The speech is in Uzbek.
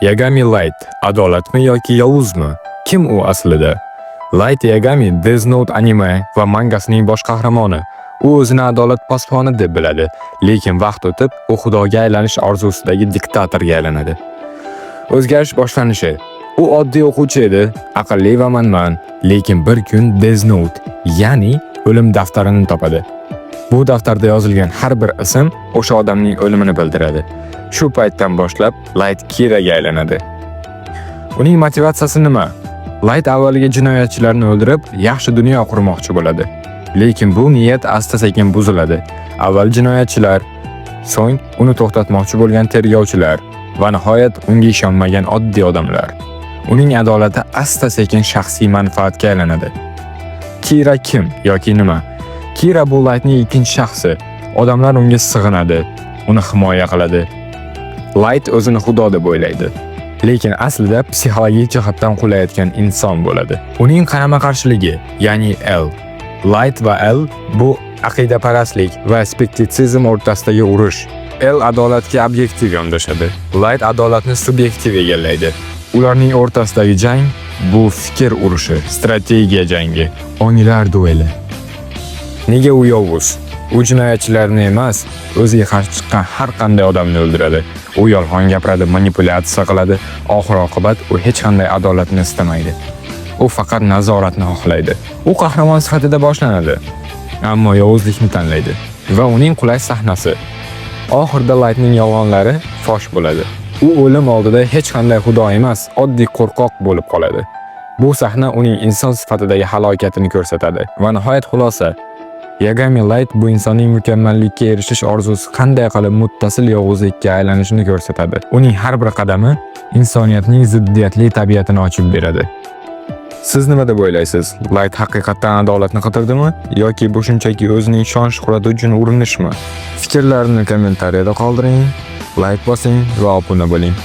Yagami Light adolatmi yoki yovuzmi? Kim u aslida? Light Yagami Death Note anime va mangasining bosh qahramoni. U o'zini adolat posboni deb biladi, lekin vaqt o'tib u xudoga aylanish orzusidagi diktatorga aylanadi. O'zgarish boshlanishi. U oddiy o'quvchi edi, aqlli va manman, lekin bir kun Death Note, ya'ni o'lim daftarini topadi. Bu daftarda yozilgan har bir ism o'sha odamning o'limini bildiradi. Shu paytdan boshlab Light Kiraga aylanadi. Uning motivatsiyasi nima? Light avvaliga jinoyatchilarni o'ldirib, yaxshi dunyo qurmoqchi bo'ladi. Lekin bu niyat asta-sekin buziladi. Avval jinoyatchilar, so'ng uni to'xtatmoqchi bo'lgan tergovchilar va nihoyat unga ishonmagan oddiy odamlar. Uning adolati asta-sekin shaxsiy manfaatga aylanadi. Kira kim yoki nima? Kira bu Lightning ikkinchi shaxsi. Odamlar unga sig'inadi, uni himoya qiladi. Light o'zini xudo deb o'ylaydi. Lekin aslida psixologik jihatdan qulayotgan inson bo'ladi. Uning qarama-qarshiligi, ya'ni L. Light va L bu aqidaparastlik va skeptitsizm o'rtasidagi urush. L adolatga obyektiv yondashadi. Light adolatni subyektiv egallaydi. Ularning o'rtasidagi jang bu fikr urushi, strategiya jangi, onglar dueli. Nega u yovuz? U jinoyatchilarni emas, o'ziga qarshi chiqqan har qanday odamni o'ldiradi. U yolg'on gapiradi, manipulyatsiya qiladi. Oxir oqibat u hech qanday adolatni istamaydi. U faqat nazoratni xohlaydi. U qahramon sifatida boshlanadi, ammo yovuzlikni tanlaydi va uning qulash sahnasi. Oxirida Lightning yolg'onlari fosh bo'ladi. U o'lim oldida hech qanday xudo emas, oddiy qo'rqoq bo'lib qoladi. Bu sahna uning inson sifatidagi halokatini ko'rsatadi. Va nihoyat xulosa. Yagami Light bu insonning mukammallikka erishish orzusi qanday qilib muttasil yovuzlikka aylanishini ko'rsatadi. Uning har bir qadami insoniyatning ziddiyatli tabiatini ochib beradi. Siz nima deb o'ylaysiz? Light haqiqatdan adolatni qidirdimi yoki bu shunchaki o'zining shon-shuhrati uchun urinishmi? Fikrlarni kommentariyada qoldiring, layk bosing va obuna bo'ling.